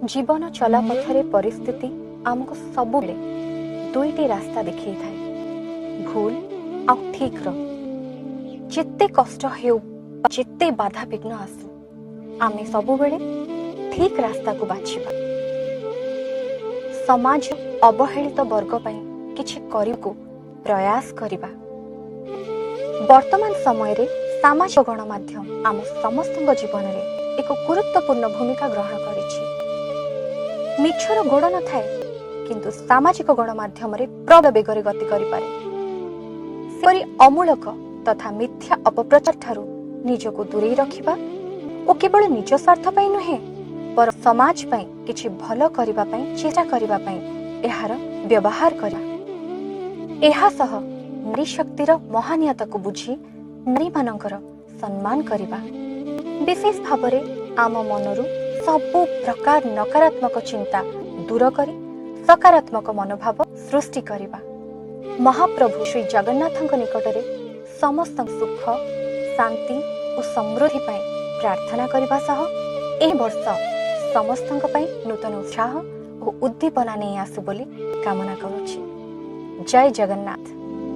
ଜୀବନ ଚଲାପଥରେ ପରିସ୍ଥିତି ଆମକୁ ସବୁବେଳେ ଦୁଇଟି ରାସ୍ତା ଦେଖେଇଥାଏ, ଭୁଲ ଆଉ ଠିକର। ଯେତେ କଷ୍ଟ ହେଉ ବା ଯେତେ ବାଧାବିଘ୍ନ ଆସୁ, ଆମେ ସବୁବେଳେ ଠିକ ରାସ୍ତାକୁ ବାଛିବା। ସମାଜ ଅବହେଳିତ ବର୍ଗ ପାଇଁ କିଛି କରିବାକୁ ପ୍ରୟାସ କରିବା। ବର୍ତ୍ତମାନ ସମୟରେ ସାମାଜିକ ଗଣମାଧ୍ୟମ ଆମ ସମସ୍ତଙ୍କ ଜୀବନରେ ଏକ ଗୁରୁତ୍ୱପୂର୍ଣ୍ଣ ଭୂମିକା ଗ୍ରହଣ କରିଛି। ମିଛର ଗୋଡ଼ ନଥାଏ, କିନ୍ତୁ ସାମାଜିକ ଗଣମାଧ୍ୟମରେ ପ୍ରବଳ ବେଗରେ ଗତି କରିପାରେ। ସେପରି ଅମୂଳକ ତଥା ମିଥ୍ୟା ଅପପ୍ରଚାର ଠାରୁ ନିଜକୁ ଦୂରେଇ ରଖିବା ଓ କେବଳ ନିଜ ସ୍ୱାର୍ଥ ପାଇଁ ନୁହେଁ, ବରଂ ସମାଜ ପାଇଁ କିଛି ଭଲ କରିବା ପାଇଁ ଚେଷ୍ଟା କରିବା ପାଇଁ ଏହାର ବ୍ୟବହାର କରିବା। ଏହା ସହ ନାରୀ ଶକ୍ତିର ମହାନୀୟତାକୁ ବୁଝି ନାରୀମାନଙ୍କର ସମ୍ମାନ କରିବା। ବିଶେଷ ଭାବରେ ଆମ ମନରୁ ସବୁ ପ୍ରକାର ନକାରାତ୍ମକ ଚିନ୍ତା ଦୂର କରି ସକାରାତ୍ମକ ମନୋଭାବ ସୃଷ୍ଟି କରିବା। ମହାପ୍ରଭୁ ଶ୍ରୀ ଜଗନ୍ନାଥଙ୍କ ନିକଟରେ ସମସ୍ତ ସୁଖ, ଶାନ୍ତି ଓ ସମୃଦ୍ଧି ପାଇଁ ପ୍ରାର୍ଥନା କରିବା ସହ ଏହି ବର୍ଷ ସମସ୍ତଙ୍କ ପାଇଁ ନୂତନ ଉତ୍ସାହ ଓ ଉଦ୍ଦୀପନା ନେଇ ଆସୁ ବୋଲି କାମନା କରୁଛି। ଜୟ ଜଗନ୍ନାଥ।